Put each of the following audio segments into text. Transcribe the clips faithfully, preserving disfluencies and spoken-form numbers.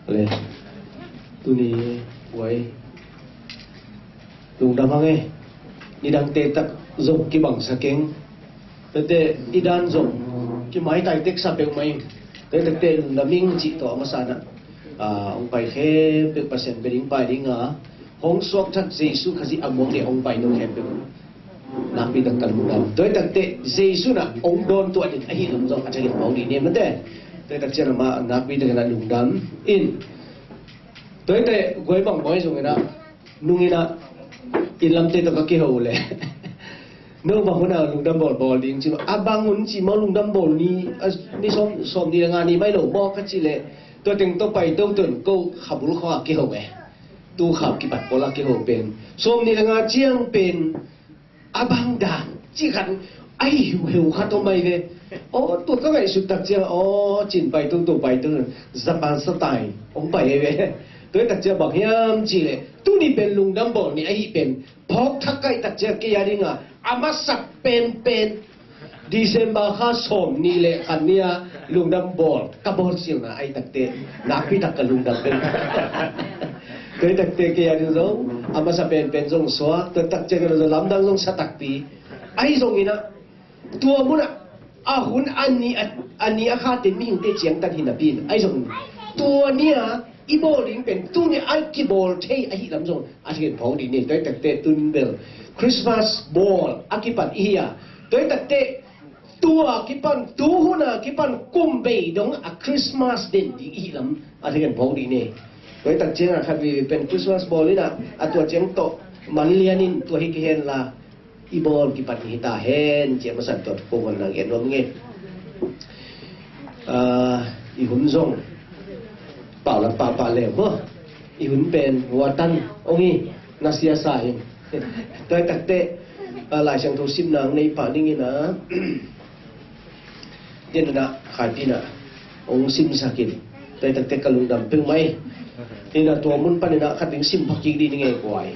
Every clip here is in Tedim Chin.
Le, tuni, uai, lungdam hang e. Nidangte tak zong kibangsa keng. Tate i dan zong kimaitai teksa peuhmah ing. Tate lungdam ing cih tawh a masa na, ah, hong pai khempeuh Pasian bia ding pai ding a, hong suakthak Jesu Khazih a muang ding hong pai ding khempeuh nakpi tak ka lungdam. Tua hi takteh Jesu na hong dawn tuah ding ahih lam zong a thei hong dih ni mate. Tua hi tak ciang amah nakpi tak in a lungdam in. Tua hi teh guai bang bawi zong in a, nung in a, inn lamte tawh ka kiho le, no bang hun a lungdam bawlbawl ding ci, a bang hun ci maw lungdam bawl ni, a, ni sawm, sawm ni le nga ni mai lo maw ka ci le, tua teng tawh pai to tuan ko khabul khaw a kiho e. Tu khap kipat pawl a kiho pen sawm ni le nga ciang pen a bang dan cih khat a hi hiuhiu khat om mai ve. Aw, tua ka ngaihsut tak ciang, aw, cin pai tung, tua pai tung, Japan style hong pai ve. Tua hi tak ciang bang hiam cih leh, tuni pen lungdam bawl ni ahih pen phawk thak ka hih tak ciang kei a ding a, a masa penpen December kha sawm ni le khat ni a lungdam bawl ka bawl silna ahi takteh nakpi tak ka lungdam pen. Tua hi takteh kei a ding zong a masa penpen zong suak, tua tak ciang ka zong lamdang zong sa takpi. Ahi zongin a, tua mun a, a hun a ni a, a ni a kha ten mihingte ciangtan hi napi in, ahi zongin tua ni a i bawl ding pen tuni a kibawl thei ahih lam zong a thei phawk dih ni. Tua hi takteh tun bel Christmas bawl a kipan i hi a, tua hi takteh tua kipan, tu hun a kipan kum bei dong a Christmas den ding i hi lam a thei phawk dih ni. Tua hi tak ciang a khat vei pen Christmas bawl in a, a tua ciang tawh man lian in tua hi kihen la, i bawl kipan hi ta hen, ciah masan tua thu ko hon nang en nuam nge. Ah, i hun zong pau lat pau pau leu maw. I hun pen watan ong hi, na sia sa in. Tua hi takteh, ah, Lai Siangtho simna ang nei pah ning in a, den na khat pi na ong simsak in. Tua hi takteh ka lungdam peuhmah hi. Ina tua mun pan ina khat ding sim phak kik dih ning e guai.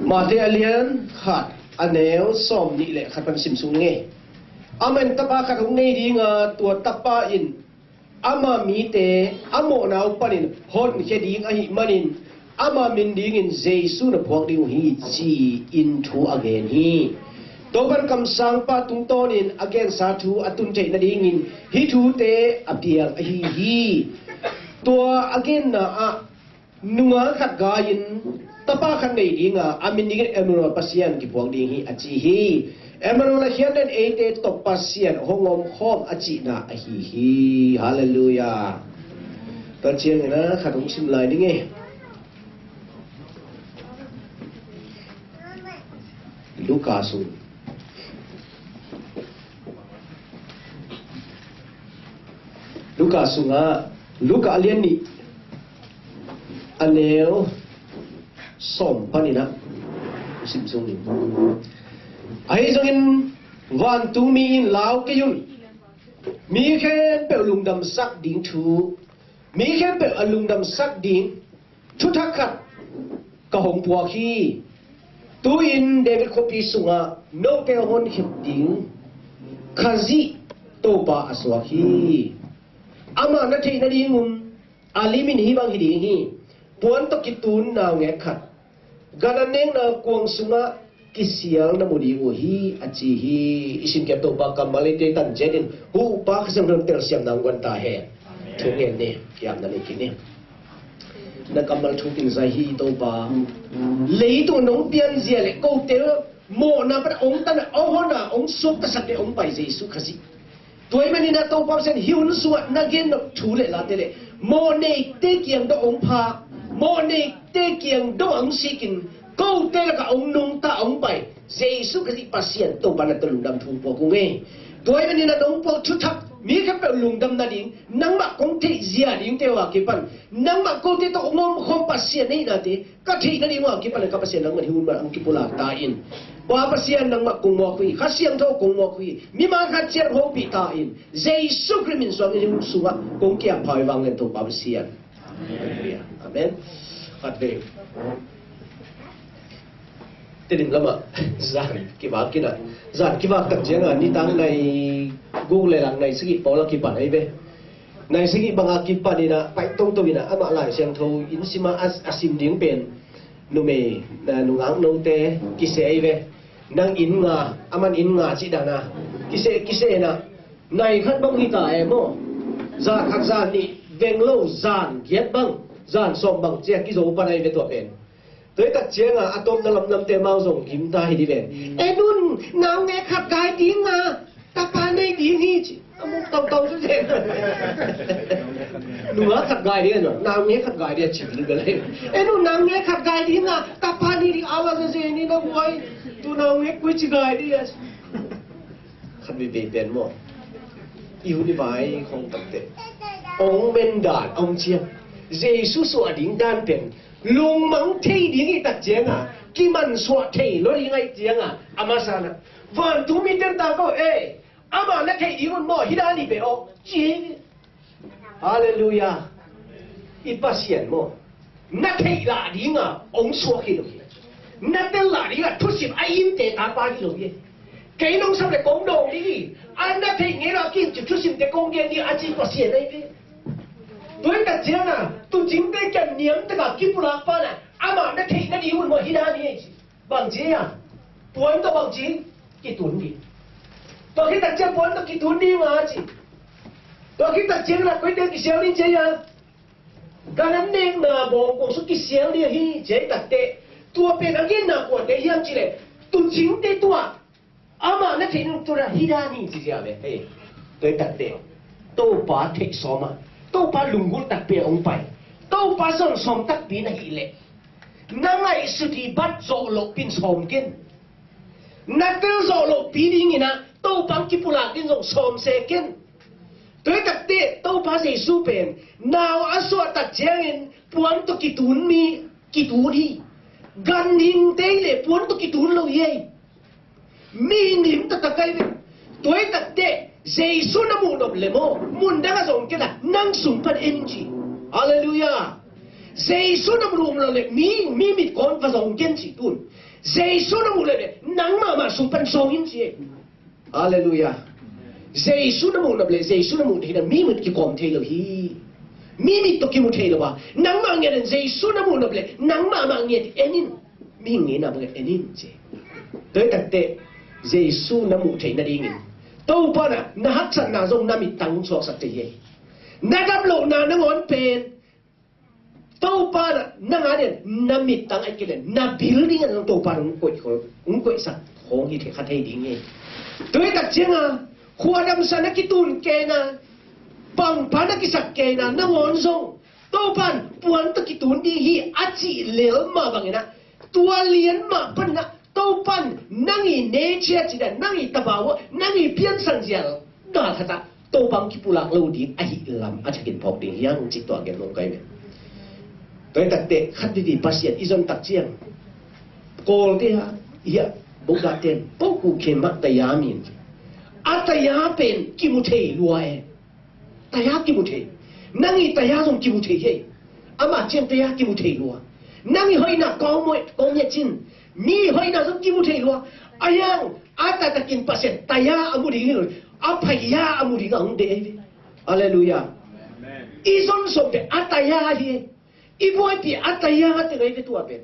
Mate a lian khat a neu sawm nih le khat pan sim sung nge. Amen, tapa khat hong nei ding a, tua tapa in ama mite a mawhna uh panin honkhia ding ahih manin ama min dingin Jesu na phuak ding uh hi, ci-in thu a gen hi. Topan kamsangpa tungtawnin a gensa thu a tun theih nadingin hih thute a piang ahi hi. Tua a genna ah nungak khat gai-in tapa khat nei dinga a min dingin Emmanuel, Pasian kiphuak ding hi, a ci hi. Emmanuel a khiat den eite tawh Pasian hong omkhawm a cihna ahi hi. Halleluiah. Tua ciangin a khat hong sim lai ding e. Luka sung. Luka sungah, Luka a lian nih a neu sawm panin a sim sung ni. Ahi zongin vantungmi in lau kei un, mi khempeuh lungdamsak ding thu, mi khempeuh a lungdamsak ding thuthak khat ka hong puak hi. Tu-in David khuapi sungah note a honkhia ding Khazih Topa a suak hi. Amah na theih nadingun a limin hih bang hi ding hi. Puan tawh kitun naungek khat, gan a nekna kuang sungah kisial na mu ding uh hi, a ci hi. I simkhiat Topa kammal eite tan ciatin, huhpa Kha Siangtho in telsiamna hong guan ta hen. Thu ngen ni, kiamna nei kik ni. Na kammal thu kin zai hi Topa. Leitung nong pianzia le kote mawhna pan a ong tana, ong hona, ong suaktasak le ong pai Jesu Khazih. Tua ahih manin a Topa Pasian hih hun sungah na gen nop thu le late le mawh neite kiang dong ong pha, mawh neite kiang dong ong sikin, kote lakah ong nungta ong pai Jesu Khazih Pasian Topa na tawh lungdam thu puak ung e. Tua ahih manin a nong puak thuthak mi khempeuh lungdam nading, nangmah kong theihzia dingte uh a kipan, nangmah kote tawh ong omkhawm Pasian na hihnate ka theih nading uh a kipan ka Pasian nangmah hih hun mah hong kipulak ta in. Pa Pasian nangmah kong mawk uh hi, Kha Siangtho kong mawk uh hi, mimal khat ciat hopih ta in. Jesu Khrih min suangin hih hun sungah kong kiampha uh hi, vanglian Topa Pasian. Halleluiah. Amen. Khat vei. Tedim lamah zan kivak in a, zan kivak tak ciangin a nitang nai Guk le lang nai sagih pawl a kipan ahi ve. Nai sagih banga kipan in ah, pai toto in ah, amah Lai Siangtho in sim a, a, a sim ding pen numei, a, nungak note kiseh ahi ve. Nang inn nga, aman inn nga cih dan a kiseh, kiseh in ah, nai khat bang hi ta e maw. Zan khat, zan nih veng lo, zan giat bang, zan sawm bang ci a kizo pan ahi ve tua pen. Tua hi tak ciangin a tawpna lamlamte mau zong gim ta hi dih ve. E nun, naungek khat gai ding a, tapa nei ding hi ci. A muk tautau zu zen. Nungak khat gai ding a, naungek khat gai ding a ci ding bel hi. E nun, naungek khat gai ding a, tapa nei ding a, la zezen in a guai. Tu naungek koi ci gai ding a. Khat veve pen maw. I hun i vai khong takte. Ong men dan, ong ciam. Jesu suah ding dan pen lungmang thei ding i tak cianga, kimansuah thei lo ding ahih cianga, a masa na. Vantung mite in ta ko, eh, amah na theih ding un maw, hi dan hi ve aw, ci. Halleluiah. I Pasian maw, na theih lah dinga ong suak hi lo hi. Na tel lah dinga thusim a imte tapa hi lo hi. Kei nong sam le kong dawng ding hi. A na theih ngei lo a kiim ci thusimte kong gen ding a ci Pasian ahi ve. Tua hi tak cianga, tuucingte kiang niamtaka kipulak pana, amah na theih nading un maw hi dan hi ci. Bangci a, puan tawh bangci kitun ding. Tua khit tak ciang puan tawh kitun ding a ci. Tua khit tak ciang na koite kisial ding ci a. Gan an nekna bawngkong sung kisial ding ahi ci a hi tak teh. Tua pen a genna kuate hiam ci leh, tuucingte tua. Amah na theih nung tua hi dan hi ci zia ve. Hei, tua hi tak teh. Topa theih sawm a, Topa lunggulh takpi a hong pai, Topa zon sawm takpi na hih leh, na ngaihsut hi bat zawh loh pin sawm ken. Na tel zawh loh pi dingin ah Topa hong kipulak ding zong sawm se ken. Tua hi tak teh Topa Jesu pen nau a suah tak ciangin puan tawh kitun mi, kitun hi. Ganhingte hi leh puan tawh kitun lo hi ei. Mihing lim taktak ahi ve. Tua hi tak teh Jesu na muh nop leh maw, mun dang a zong ken a, nang sung pan en ci. Halleluiah. Jesu na muh nop leh mi, mi mit kawm va zong ken ci tun. Jesu na muh leh leh nang mahmah sung pan zong in ci. Halleluiah. Jesu na muh nop leh Jesu na muh theih na, mi mit kikawm thei lo hi. Mi mit tawh kimu thei lo a, nangmah ngiat in Jesu na muh nop leh nang mahmah ngiat en in. Mihing ngeina bangin en in ci. Tua hi tak teh Jesu na muh theih nadingin Topa na, na haksatna zong na mittang suaksak thei hi. Na dam lohna nangawn pen Topa na, na ngan in na mittang a kileh na bil dingin zong Topa na hong koih khol, hong koihsak khong hi thei kha thei ding hi. Tua hi tak cianga khuadamsa na kitun kei na, pangpa na kisak kei na, nangawn zong Topan puan tawh kitun ding hi a cih lel mah bangin ah, tua lian mah panin ah Topan nang i nature cih dan, nang i tabawa, nang i piansan zial, na khat ah Topa hong kipulak lo ding ahih lam a thakin phawk ding hi hang cih tua gen nong kai ve. Tua hi tak teh khat veve Pasian i zon tak ciang, Kawlte ah, hiah, Buddha ten, Paukhu khe mah taya min. A taya pen kimu thei lua e. Taya kimu thei. Nang i taya zong kimu thei hi. Amah ciang taya kimu thei lua. Nang i hoihna kong muh, kong nget cin. Mi hoihna zong kimu thei lua. A hiang, a taktakin Pasian taya a mu ding hi lo. A phaya a mu ding a hong deih hi. Halleluiah. I zon sawm pen a taya hi. I buaipi a taya a teng ahi ve tua pen.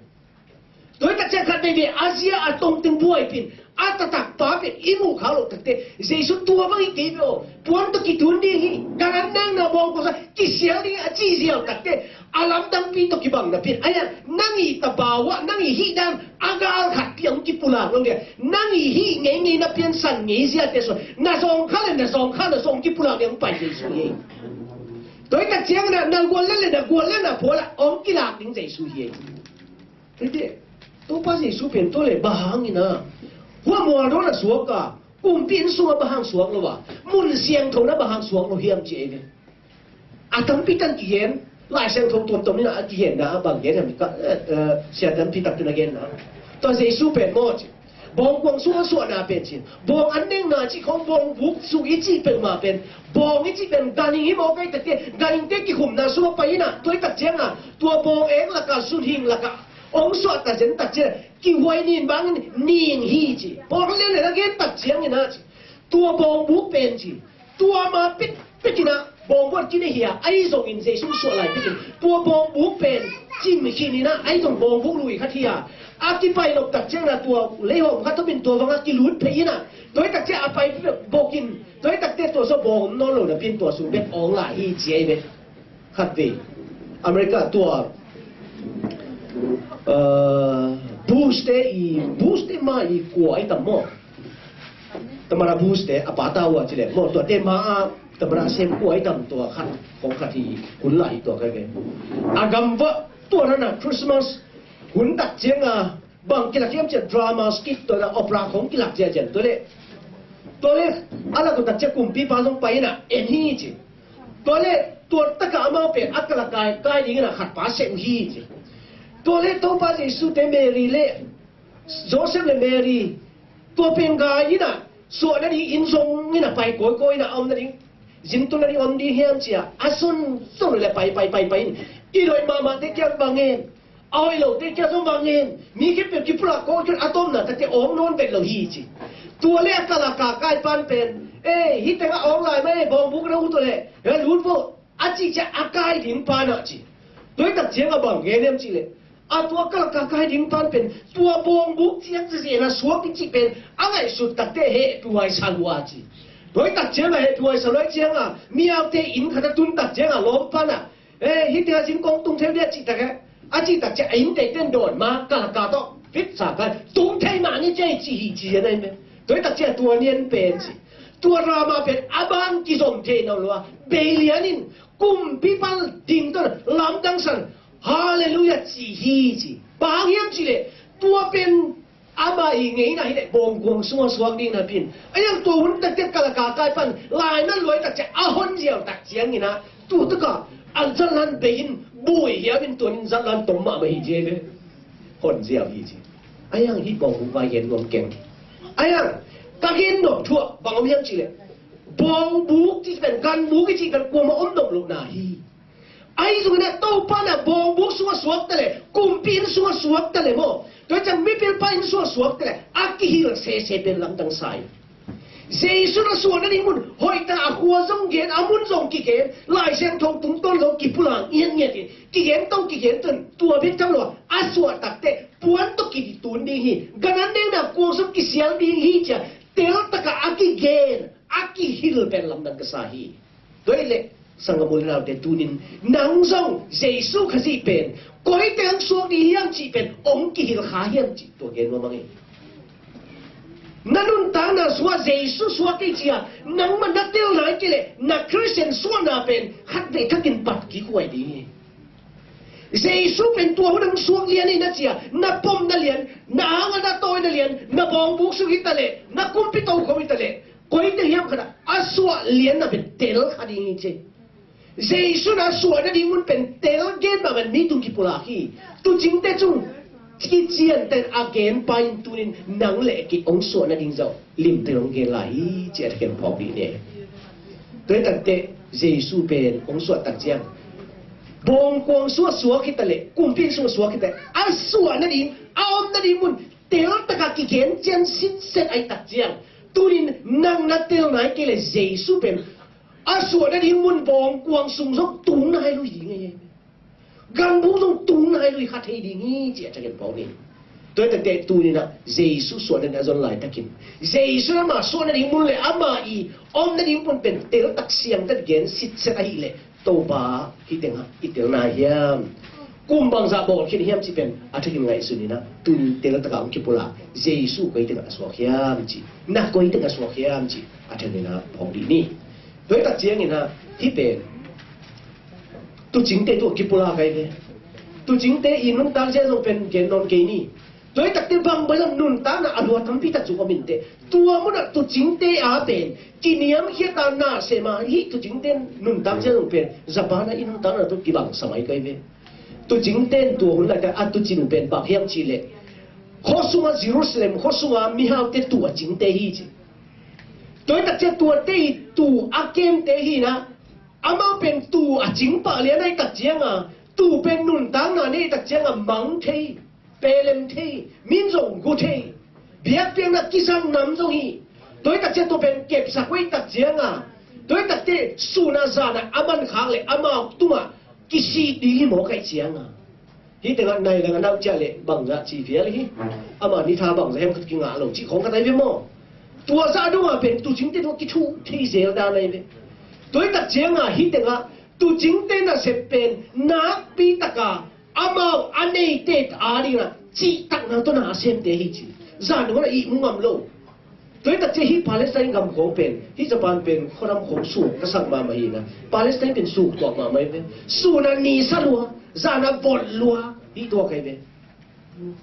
Tua hi tak ciang khat veve a zia a tongteng buaipin a taktak pa pen i muh kha loh tak teh Jesu tua bang hi kei ve aw. Puan tawh kitun ding hi. Gan an nekna bawngkong sung kisial ding a ci ziau tak teh a lamdangpi tawh kibang napi in, a hiang, nang i tabawa, nang i hih dan a gal khat pi a hong kipulak lo ding a, nang i hih ngeingei na piansan ngei ziate sung na zawngkhal le na zawngkhal na sung hong kipulak ding a hong pai Jesu hi. Tua hi tak ciangin ah na guallel le na guallelna phual ah hong kilak ding Jesu hi. Hei teh, Topa Jesu pen tua le bang hangin ah hua mualdawn a suak a, kumpi inn sungah bang hang suak lo a, mun siangtho na bang hang suak lo hiam ci ei ve. A tampi tan kigen, Lai Siangtho tuamtuam in a kigenna a bang gen hiam ka, eh, eh, sia tampi tak tun a genna. Tua Jesu pen maw ci. Bawngkuang sung a suahna pen cin. Bawng an nekna cih khawng bawng buk sung i cih peuhmah pen. Bawng i cih pen ganhing hi mawk ahi tak teh. Ganhingte kikhumna sung a pai in ah. Tua hi tak ciangin ah. Tua bawng eng lakah, sunhing lakah hong suah ta zen tak ciangin ah. Kihuai nin bangin ning hi ci. Pawng lian lian a gen tak ciangin ah ci. Tua bawng buk pen ci. Tua ma pit pit in ah bawng buat kine hi a, ahi zongin Jesu suah lai pit in tua bawng buk pen cim khin in ah, ahi zong bawng buk lui khat hi a, a kipai lop tak ciang ah tua leihawm khat thawm in tua vang a kilut phei in ah, tua hi tak ciang a pai bok in, tua hi tak ciang tua sawh bawng om nawn lo napi in tua sung bek awng lai hi ci ahi ve. Khat vei America tua, uh, Bush te i, Bush te ma i kua ahi tam maw? Tamara Bush te a pa ta uh a ci leh maw, tua te ma a tamara sem kua ahi tam, tua khat kong khat hi, hun lai hi tua kai ve. A gam va tua na na Christmas hun tak ciang a bang kilak hiam ci a, drama skit tua na opera khong kilak ciacian tua leh, tua leh a lak uh tak ciang kumpipa zong pai in ah en hi ci. Tua leh tua tak a amau pen a kalak kai kai ding in ah khat pa seh uh hi ci. Tua leh Topa Jesu te Mary leh Joseph leh Mary tua pen gai in ah suah nading inn zong in ah pai kawikawi in ah a om nading, zin tung nading om ding hiam ci a, a sun zong leh pai pai pai pai in, i dawi mahmah te kiang bang en, a hoih lote kiang zong bang en, mi khempeuh kipulak kawikawi in a tawpna tak ciang awng nawn vet lo hi ci. Tua leh a kalak a kai pan pen, "Ei, hih teng ah awng lai mah ei, bawng buk na ut uh leh, eh, lut vo," a cih ciang a kai ding pan ah ci. Tua hi tak ciang a bang gen hiam cih leh, a tua kalak a kai ding pan pen tua bawng buk ciang ci zen a suak ding cih pen a ngaihsut tak teh hehpihhuai sa lua ci. Tua hi tak ciang a hehpihhuai sa lua ciang a, mi aute inn khat a tun tak ciang a lawm pan ah, "Eh, hih teng ah zin kong tung thei uh dia," cih tak e. A cih tak ciang a innte ten dawn ma kalak a tawh vit sa kai, "Tung thei mah ni," ci hi ci hi a nai me. Tua hi tak ciang tua nian pen ci. Tua drama pen a ban kizom thei nawn lo a, bei lian in kumpipa ding tawh lamdang san, "Halleluiah," ci hi ci. Bang hang hiam cih leh tua pen amah i ngeina hi leh bawngkuang sungah suak ding napi in, a iang tua hun tak ciang kalak a kai pan lai na luai tak ciang a hon ziau tak ciang in ah, tua tak a a zatlan bei in buai hiam in tua in zatlan tom mahmah hi ci ve. Hon ziau hi ci. A iang hih bawng buk vai gen nuam keng. A iang ka gen nuam thu ah bang om hiam cih leh, bawng buk cih pen, gan buk i cih pen kuamah om nop lo na hi. Ahi zongin ah Topa in ah bawng buk sungah suak ta leh, kumpi inn sungah suak ta leh maw, tua ciang mipilpa inn sungah suak ta leh a kihilh sese pen lamdang sa hi. Jesu in a suah nading mun hoih ta a, khua zong gen, a mun zong kigen, Lai Siangtho tungtawn zong kipulak ngiatngiat hi. Kigen tawh kigen tun tua bek tham lo a, a suah tak teh puan tawh kitun ding hi. Gan an ding na kuang sung kisial ding hi ci a, tel tak a a kigen, a kihilh pen lamdang ka sa hi. Tua hi leh sanggam u leh naute, tuni in nang zong Jesu Khazih pen koi teng suak ding hiam cih pen hong kihilh kha hiam cih tua gen nuam ing. Na nuntakna sungah Jesu suak kei ci a nangmah na tel nai kei leh na Khristian suahna pen khat vei khat in pat kik huai ding hi. Jesu pen tua hun hong suak lian hi na ci a, na pom na lian, na ang a na tawi na lian, na bawng buk sung hi ta leh, na kumpi tokhom hi ta leh, koi teng hiam khat ah a suah lian na pen tel kha ding hi ci. Jesu in a suah nading mun pen tel gen mahmah in mi tung kipulak hi. Tuucingte cung kician ten a gen pa in tuni in nang leh kei hong suah nading zong limte hong gen lai hi ci a, a thakhen phawk dih ni. Tua hi tak teh Jesu pen hong suah tak ciang bawngkuang sungah suak hi ta leh, kumpi inn sungah suak hi ta leh, a suah nading, a om nading mun tel tak a kigen cian sitset ahih tak ciang, tuni in nang na tel nai kei leh Jesu pen a suah nading mun bawngkuang sung zong tung nai lo hi ding hi. Gan buk zong tung nai lo hi, kha thei ding hi ci a, a thakhen phawk ni. Tua hi tak teh tuni in ah Jesu suah nading a zon laitakin, Jesu in ama suah nading mun leh ama i om nading mun pen tel tak siang tak gen sitset ahih leh, Topa, hih teng ah i tel nai hiam? Kum bangzah bawl khin hiam cih pen a thakhen ngaihsun in ah, tuni tel tak a hong kipulak Jesu koi teng ah a suak hiam cih, na koi teng ah suak hiam cih a thakhen in ah phawk dih ni. Tua hi tak ciangin ah, hih pen tuucingte tungah kipulak ahi ve. Tuucingte i nuntak zia zong pen gen nawn kei ni. Tua hi tak teh bang bang zong nuntakna a lua tampi tak zong om in teh, tua mun ah tuucingte a pen kiniamkhiat a, na sem a, hih tuucingte nuntak zia zong pen Japan ah i nuntakna tawh kibang sa mai kei ve. Tuucingte in tua hun laitakin a tuucin uh pen bang hiam cih leh, khua sungah, Jerusalem khua sungah mihaute tuu a cingte hi ci. Tua hi tak ciang tuate i tuu a kemte hi in ah, amau pen tuu a cing pah lian ahih tak ciang a, tuu pen nuntakna nei tak ciang a mang thei, pelem thei, min zong gu thei, biakpiakna kisang nam zong hi. Tua hi tak ciang tua pen kepsak uh ahih tak ciang a, Tua hi takte sun a zan a a man khak le amau tungah kisik ding hi maw kaih cianga. Hih tengah nai leng a nauh ciah le bangzah ci vial hi. Ama ni tha bangzah hem khat kingah lo cih khawng khat ai ve maw? Tua zah dongah pen tuucingte tungah kithuh thei zel dan ai ve. Tua hi tak cianga hih tengah tuucingte nasep pen nakpi taka amau a neite a dingah cihtakna tawh na a semte hi ci. Zan dongah ihmu ngam lo. Tua hi takcia hih Palestine gam khawng pen, hih Japan pen khuadam khawng suk ka sak mahmah hi na. Palestine pen suk tuak mahmah hi ve. Sun a ni sa lua, zan a vot lua, hih tuak hi ve.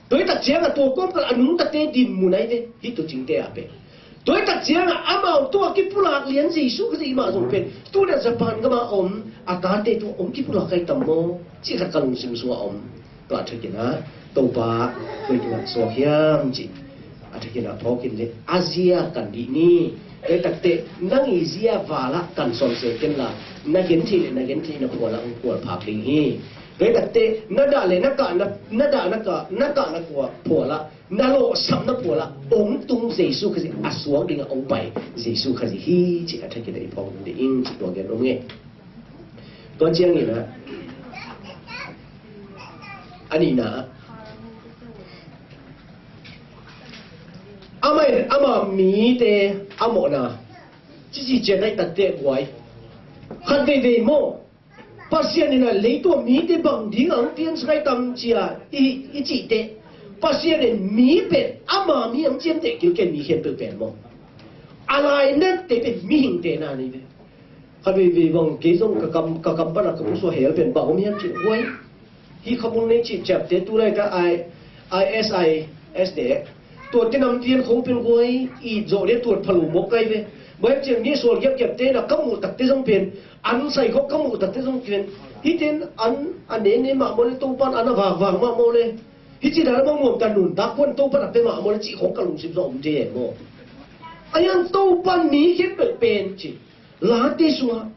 Tua hi takcianga tua kawmkal a nungtate dinmun ahi ve, hih tuucingte ah pen. Tua hi takcianga amau tua kipulak lian Jesu Khazih mah zong pen, tuna Japan gama om a tate tua om kipulak ahi tam maw? Cih khat ka lungsim sungah om. Tua a thakin ah Topa koi tungah suak hiam cih a thakin ah phawkin le a zia kan dih ni. Kei takte nang i zia valah kan sawn se ken la na gen thei le na gen thei na phualah hong kual phak ding hi. Kei takte na dah le na kah na na dah na kah na kah na kua phualah na lawhsam na phualah hong tung Jesu Khazih a suak dingah hong pai Jesu Khazih hi cih a thakin ah i phawk ding cih tua gen om nge. Tua ciangin ah a nihna ah amah in ama mite a mawhna cici ciat ahi takte guai khat veivei maw? Pasian in a leitung a mite bang ding ang piansak ahi tam cia i, i cihte Pasian in mi pen ama mi ang ciamteh kilken mi khempeuh pen maw? A lainate pen mihingte na nei ve. Khat veivei bang kei zong ka kam, ka kam pana ka pusuah hel pen bang om hiam cih guai. Hih khabul nei cih ciapte tu lai ka I, ISIS te. Tua te nam pian khong pen guai i zawh le tuat phalu mawk kai ve. Bang hiam cih mi sual giapgiap te na ka muh takte zong pen an sai khawk ka muh takte zong pen. Hih ten an a nene mahmawh le Topan an a vakvak mahmawh le. Hih ci dan a bang nuam ta nun tak kuan Topan a pe mahmawh le cih khawng ka lungsim zong om te maw? A yang Topan mi khempeuh pen cih. Late sungah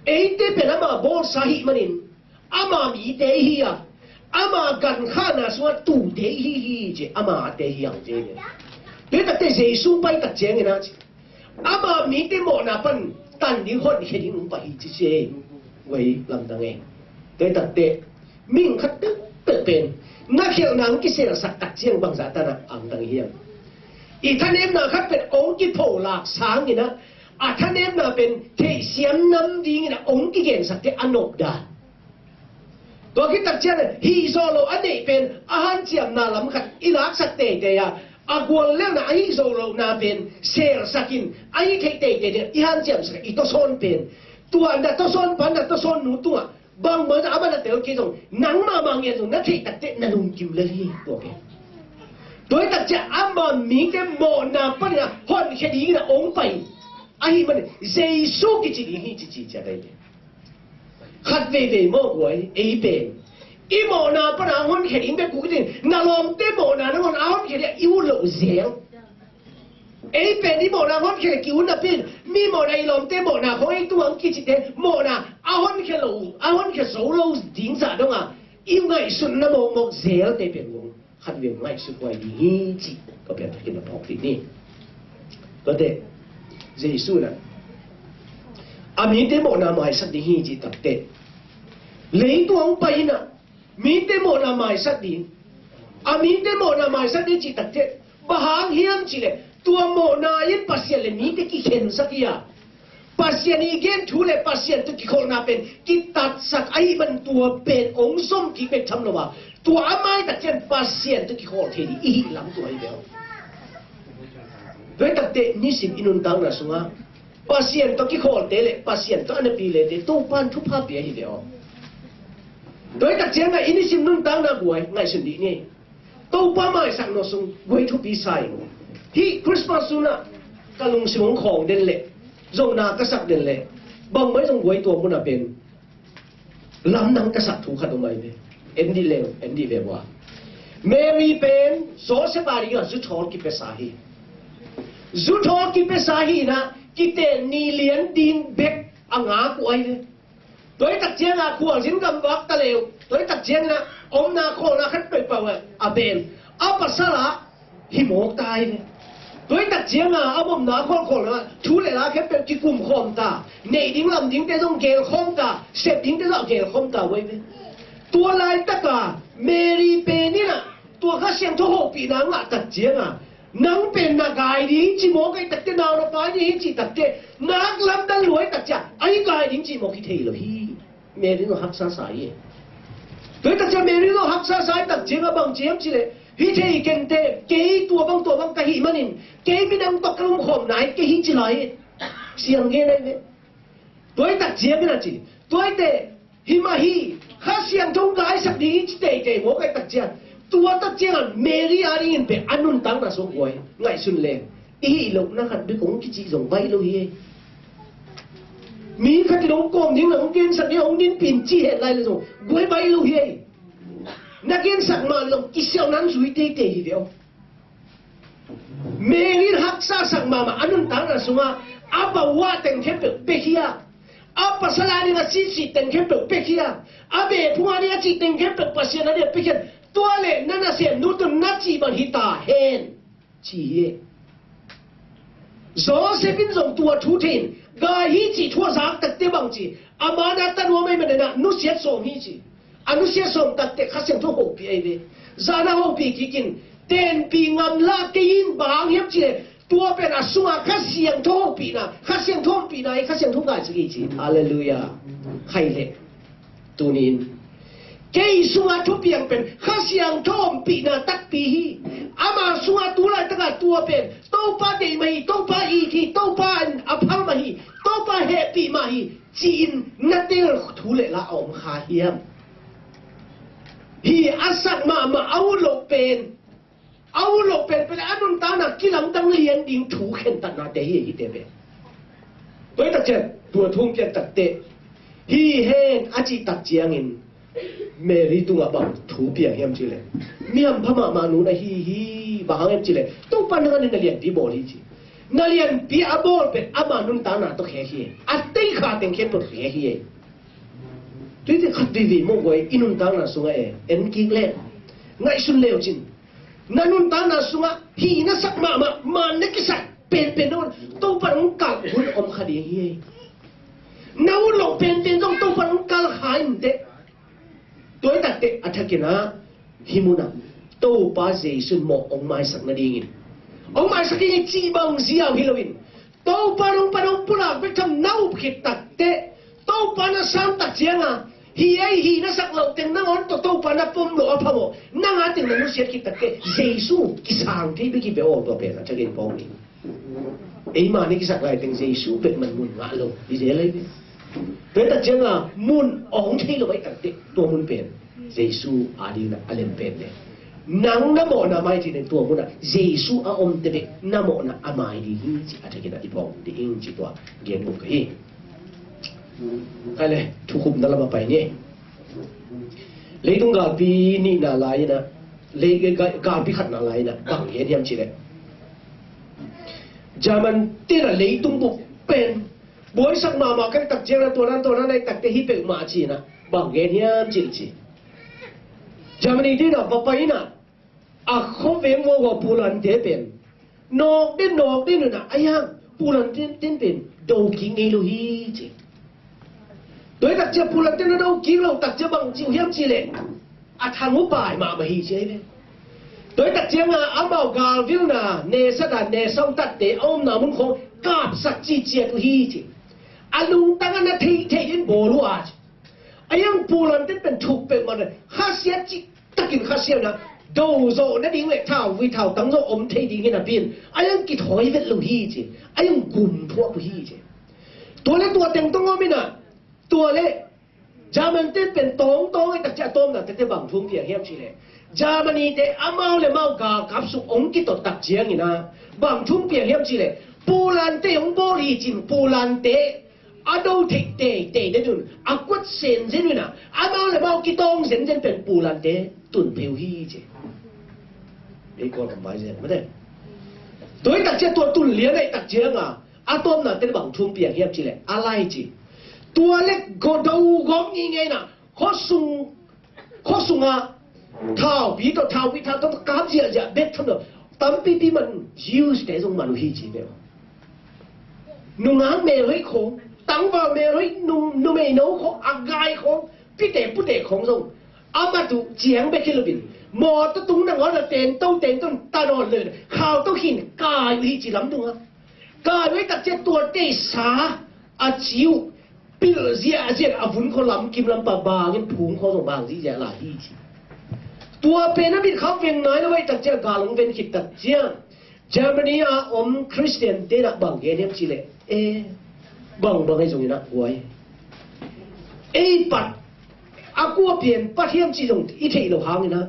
eite pen ama bawlsa hih manin ama mite ihi a, ama gankhana sungah tute ihi hi ci, amate hi ang te. Tua takte Jesu pai tak ciangin a ci, ama mite mawhna pan tan ding honkhia ding hong pai hi ci se. Guai lamdang e. Tua takte mihing khat peuhpeuh pen na khialhna hong kiselsak tak ciang bangzah tana angdang hiam? I thanemna khat pen hong kipholak sangin a, a thanemna pen theihsiam nam dingin a hong kigensakte a nopdan. Tua khit tak ciang hih zawh loh a neih pen a hanciamna lam khat i laksak teitei a, a gual leuna a hih zawh lohna pen selsakin a hih theih teitei ding i hanciamsak i tawsawn pen. Tua na tawsawn pa na tawsawn nu tungah bangmah a man a tel kei zong nangmah mah ngen zong na theih takte na lungkim lel hi tua pen. Tua hi takcia ama mite mawhna panin a honkhia dingin a hong pai ahih manin Jesu kici ding hi cici cia dai ve. Khat veivei mawh guai ei pen i mawhna pana a honkhia ding bek kuk ding na lawmte mawhna nangawn a honkhia ding a i ut loh zel. Ei pen i mawhna honkhia le ki-un napi in mi mawhna i lawmte mawhna khong ei tungah hong kicite mawhna a honkhia lo a honkhia zo lo ding zah donga i ngaihsutna mawkmawk zelte pen hong khat vei ngaihsut huai ding hi cih ka pian takin a phawk dih ni. Tuate Jesu na a mite mawhna maisak ding hi cih takte leitung hong pai inah mite mawhna maisak ding a mite mawhna maisak ding cih takte bang hang hiam cihleh tua mawhna in Pasian le mite kikhensak hi a Pasian i gen thu le Pasian tawh kikholhna pen kitatsak ahih man tua pen hong zom kik bek tham lo a tua a mai tak cian Pasian tawh kikholh thei ding i hih lam tua hi ve aw. Tua hi takte nisim i nuntakna sungah Pasian tawh kikholhte le Pasian tawh a napi lete Topan thupha pia hi ve aw. Tua hi tak ciangah i nisim nuntakna guai ngaihsun dih ni. Topa maisak nawsung guai thupi sa in hih Christmas sunah ka lungsim hong khawng den leh zong na ka sak den leh bangmai zong guai tua munah pen lamdang ka sak thu khat om ai ve. En dih leng en dih ve bua. Mary pen Joseph a dingah zuthawl kipesa hi. Zuthawl kipesa hi inah kiten ni lian din bek a ngak uh ai ve. Tua hi tak ciangah khualzin gam vak ta leu tua hi tak ciangin ah omna khawlna khat peuhpeuh a ben a pasal ah hi mawk ta hi ve. Tua hi tak cianga a omna kholkholna thu le la khempeuh kikum khawm ta. Neih ding lam dingte zong gel khawm ta. Sep dingte zong gel khawm ta uh ahi ve. Tua laitaka Mary pen in ah tua Kha Siangtho hopihna ngah tak cianga nang pen na gai ding ci mawk ahi takte, nau na pai ding hi ci takte, nak lamdang lua ahi tak ciang a i gai ding ci mawk hi thei lo hi. Mary zong haksa sa hi. Tua hi tak ciang Mary zong haksa sa hi tak cianga bang ci hiam cileh, hi thei kente, kei tua bang tua bang ka hih manin kei minam tawh ka lum khawm nai kei hi ci lai hi. Siang gen ahi ve. Tua hi tak ciangin a ci. Tua hi te, hi mah hi, Kha Siangtho gaisak ding hi ci teitei mawk ahi tak ciang, tua tak ciangin Mary a dingin pen a nuntakna sung guai ngaihsun le, i hih lohna khat bek hong kici zong baih lo hi. Mi khat in hong kawm ding le hong gensak ding hong dinpin ci het lai le zong guai baih lo hi. Na gensak mah le zong kisiauhna zui teitei hi ve aw. Mary in haksa sak mahmah a nuntakna sungah a pa uh a teng khempeuh pia hi a, a pasal a ding a sihsih teng khempeuh pia hi a, a bephung a ding a cih teng khempeuh Pasian a ding a pia hi a, tua leh na nasemnu tawh na cih bang hi ta hen ci hi. Joseph in zong tua thu thei in gai hi cih thu a zak takte bang ci, a man a ta nuam ahih manin a nusiat sawm hi ci. A nusiat sawm takte Kha Siangtho hopih ahi ve. Zan a hopih kikin tenpih ngamlah kei in bang hang hiam cileh, tua pen a sungah Kha Siangtho hopihna, Kha Siangtho hopihna hi, Kha Siangtho gaisak hi ci. Halleluiah. Khaileh tuni in kei sungah thupiang pen Kha Siangtho ompihna takpi hi. Ama sungah tu laitakah tua pen Topa deih mah hi, Topa it hi, Topa a phal mah hi, Topa hehpih mah hi ci-in na tel thu le la a om kha hiam? Hi a sak mahmah a ut loh pen, a ut loh penpen a nuntakna kilamdang lian ding thu khentatnate hi, hite pen. Tua hi tak ciang tua thu hong piak takte hi hen a cih tak ciangin Mary tungah bang thu piang hiam cileh, mi hampha mahmah nu na hi hi. Bang hang hiam cileh, Topa nang a ding na lianpi bawl hi ci. Na lianpi a bawl pen ama nuntakna tawh khek hi. A teikha teng khempeuh khek hi. Tuite khat vivi mawh guai i nuntakna sungah e, en kik le ngaihsun leu cin. Na nuntakna sungah hih na sak mahmah, man na kisak penpen zong Topa hong kalh hun om kha ding hi. Na ut loh penpen zong Topa hong kalh kha in teh. Tua hi takte a thakin ah hih munah Topa Jesu in mawh hong maisak nadingin, hong maisak ding hi cih bang ziau hi loin, Topa hong pan hong pulak bek tham na up khit takte, Topa na sam tak cianga hi ei, hi na sak loh teng nangawn tawh Topa na pom loh a phamawh, nang a teng na nusiat khit takte Jesu kisang thei bek hi ve aw. Tua pen a thakin pawng hi. Eima ni kisak lai teng Jesu peuhmah mun ngah lo hi zel ahi ve. Tua hi tak cianga mun awng thei lo ahi takte tua mun pen Jesu a dingin a lem pen le nang na mawhna mai ding tua munah Jesu a omte bek na mawhna a mai ding hi ci a thakin a i pawng ding ci tua gen uh ka hi. Khaile thukhupna lam a pai ni. Leitung galpi nihna lai-inah, lei, ga-, galpi khatna lai-inah bang gen hiam cileh, German tenah leitung bup pen buaisak mahmah ka tak ciangin a tuanan tuanan a i takte hi peuhmah cinah bang gen hiam cil ci. Germany tenah va pai inah a khuaveng vuangua pulante pen nawk den nawk den unah a hiang pulante ten pen do kik ngei lo hi ci. Tua hi tak ciang pulante na do kik lo tak ciang bang ci uh hiam cileh, a thang uh pai mahmah hi ci ahi ve. Tua hi tak cianga amau galvilna nesata nesau tatte a omna mun khawng kapsak ciciat uh hi ci. A lungtang a na theih theih in bawl uh a ci. A hiang pulante pen thuk peuhmah na khasiat cih takin khasiatna do zawh nading le thauvui thautang zawh om thei ding hi napi in a hiang kithawi vet lo hi ci. A hiang gum thuak uh hi ci. Tua le tua teng tong om inah, tua le German te pen tawngtawng ahi tak ciah a tawmna tete bang thu piang hiam cileh, Germany te amau le mau galkap suk hong kitot tak ciangin ah bang thu piang hiam cileh, pulante hong bawl hi cin pulante a do theih teitei den un a kuat senzen un ah amau le mau kitawng zenzen pen pulante tun phei uh hi ci. Ei Kawlgam vai zen mate. Tua hi tak ciah tua tun lian ahi tak cianga a tawmna ten bang thu piang hiam cileh a lai ci. Tua le go do gawm ngingei inah khuasung, khuasunga thaupi tawh thaupi thau tawh kap ziahziah bek tham lo. Tampipi man Jews te zong man uh hi ci ve. Nungak melhoih khawng, tangval melhoih, nu, numei no khawng, a gai khawng, pite pute khawng zong a mat uh ciang bek hi lo in, mawtaw tung nangawn a tento tento ta nawn lo in, khauto khin kai uh hi ci lamdung a. Kai uh hi takciang tua teisa a ci uh pilh ziahziah a vun khaw lamkim lampa bangin phung khaw zong bang ziahziah lai hi ci. Tua pen a mit kham veng nai lo vai takciang gal hong ven khit takciang Germany a om Christian te na bang gen hiam ci leh, e, bang bang ahi zongin a guai, ei pat a kua pian pat hiam ci zong i theih lo hangin a,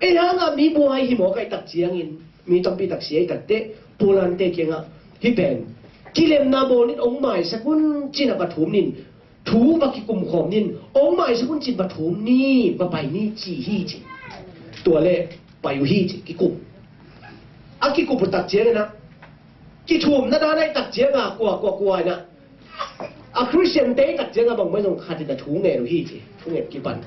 ei hanga mi buai hi mawk ahi takciangin mi tampi tak sia ahi takteh Poland te kiangah hih pen kilemna bawl in ong maisak un cin a va thum nin, thu va kikum khawm nin, ong maisak un cin va thum ni, va pai ni ci hi ci. Tua le pai uh hi ci, kikum. A kikup uh takciangin a, kithumna dan ahi takcianga kua kua kua in a, a Christian te ahi takcianga bangmah zong khat in a thu ngen uh hi ci, thu ngen kipan.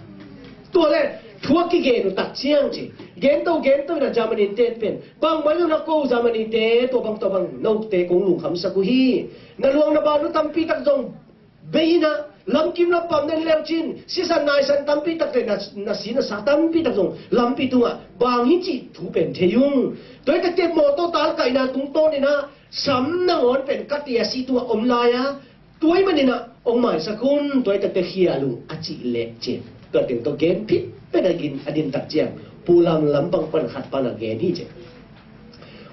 Tua le thu a kigen uh takciang ci, gento gento in a Germany te pen bangmah zong na ko Germany te tua bang tua bang note kong lungkhamsak uh hi. Na luang na ban uh tampi tak zong bei in a, lamkim lampam na hi leu cin sisan naisan tampi tak le na, na si na sa tampi tak zong lampi tungah bang hi cih thu pen thei ung. Tua hi takte mawtaw talkaihna tungtawn in a, sam nangawn pen ka tia si tungah om lai a, tua ahih manin a ong maisak un, tua hi takte khial ung a cih leh cin, tua teng tawh gen phit pen a gin a din takciang Poland lampang pan khat pan a gen hi ci.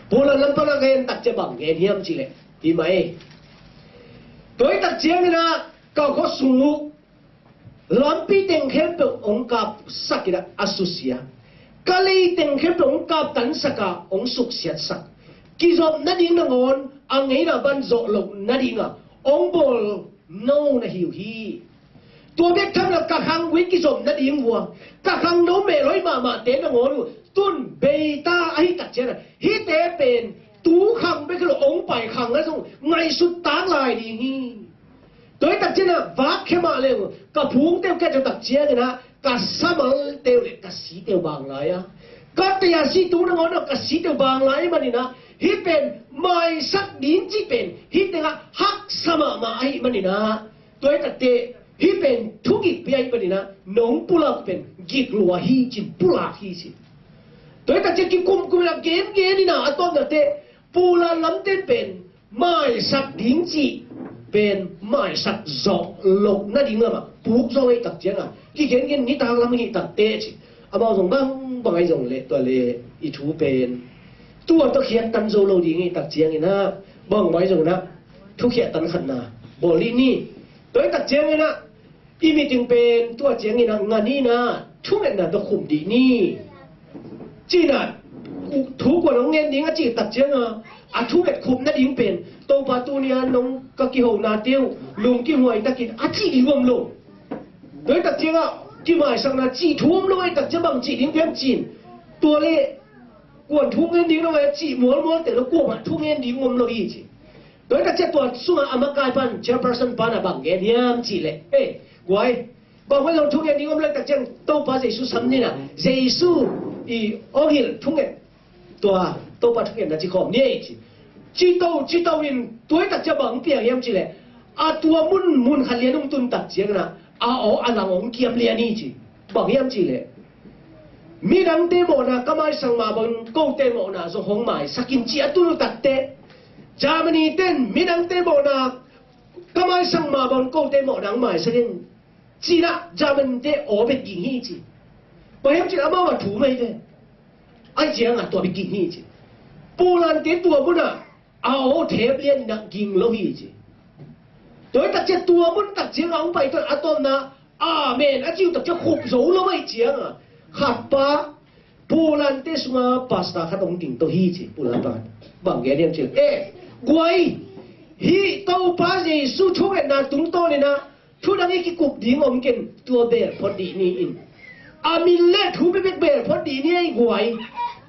Poland lampang a gen takciang bang gen hiam cih leh, hi mai. Tua hi takciangin a ka khuasung uh lampi teng khempeuh ong kapsak in a, a susia. Ka lei teng khempeuh ong kaptansak a, ong suksiatsak. Kizop nading nangawn a ngeina ban zawh loh nadinga ong bawl no na hi uh hi. Tua bek tham lo ka khang uh hi kizop nading uh a, ka khang no melhoih mahmahte nangawn uh tun beita ahi takciang a, hihte pen tu khang bek hi lo ong pai khang a zong ngaihsut tak lai ding hi. Tua hi takciang a vak khia mah leng ka phungte uh ka takciangin a, ka samalte uh le ka site uh bang lai a, ka tia si tu nangawn a ka site uh bang lai manin a, hih pen maisak ding cih pen hih tengah haksa mahmah ahih manin a, tua hi takte hih pen thugik pi ahih manin a, nong pulak pen gik lua hi cin pulak hi ci. Tua hi takte kikumkum in a gengen in a, a tawpna te Poland lamte pen maisak ding cih pen maisak zawh loh nading lamah puk zawh ahi takcianga kigengen nitak lam ahi takte ci. Amau zong bangbang ahi zong leh tua le i thu pen tua tawh khiattan zo lo ding ahi takciangin a, bangbang ahi zong in a thukhiattan khatna bawl dih ni. Tua ahi takciangin a i meeting pen tua ciangin a ngan in a thungetna tawh khum dih ni. Cih in a thu kuan hong ngen ding a cih takcianga a thunget khum nading pen Topa tuni a nong ka kihona te uh lungkimhuai takin a cih ding om lo. Tua ahi takcianga kimaisakna cih thu om lo ahi takciang bang cih ding piang cin. Tua le kuan thu ngen ding lo ahi cih mualmual te lo kuamah thu ngen ding om lo hi ci. Tua hi takciang tua sungah a makai pan chairperson pan a bang gen hiam cih leh, e, guai, bang hoi lo thu ngen ding om lo ahi takciang Topa Jesu sam ni in a, Jesu i ong hilh thunget, tua Topa thungetna ci khawm ni ei ci. Ci to ci to in tua hi takciang bang piang hiam cih leh, a tua mun mun khat lian ong tun takciangin a, a aw a lang ong kiam lian hi ci. Bang hiam cih leh, midangte mawhna ka maisak mah bangin kote mawhna zong hong maisak in ci a tun uh takte, Germany ten midangte mawhna ka maisak mah bangin kote mawhna hong maisak in ci in a, Germany te aw bek ging hi ci. Bang hiam cih leh amau a thu mai ve. Ahi ciangin a tua bek ging hi ci. Poland te tua munah a aw thep lian in a ging lo hi ci. Tua hi takciang tua mun takciang a hong pai tawh a tawpna amen a ci uh takciang khup zo lo ahi cianga khat pa Poland te sunga pastor khat hong ding tawh hi ci. Poland pa khat bang gen hiam cih leh, e, guai, hih Topa Jesu thungetna tungtawnin a thu dang i kikup ding om ken, tua bel phot dih ni in. A min le thu bekbek bel phot dih ni ei guai.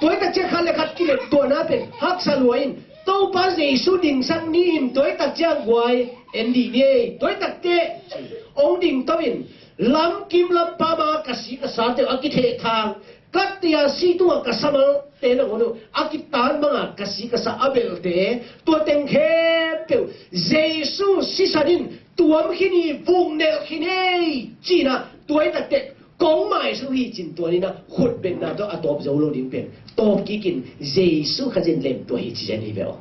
Tua hi takciang khat le khat kilet tuahna pen haksa lua in Topa Jesu dingsak ni in, tua hi takciang guai en dih ni ei. Tua hi takte ong ding to in lamkim lampam a ka si ka sate uh a kithehthang Ka tia si tungah ka sa malte nangawn uh, a kitan banga ka si ka sa a belte, tua teng khempeuh Jesu sisan in tuam khin hi, vung nelh khin hi, ci-in ah, tua hi takte kong maisak uh hi ci-in tua ni-in ah, khut betna tawh a tawp zo lo ding pen tawp kikin Jesu Khazih in lemtuah hi ci zen hi ve aw.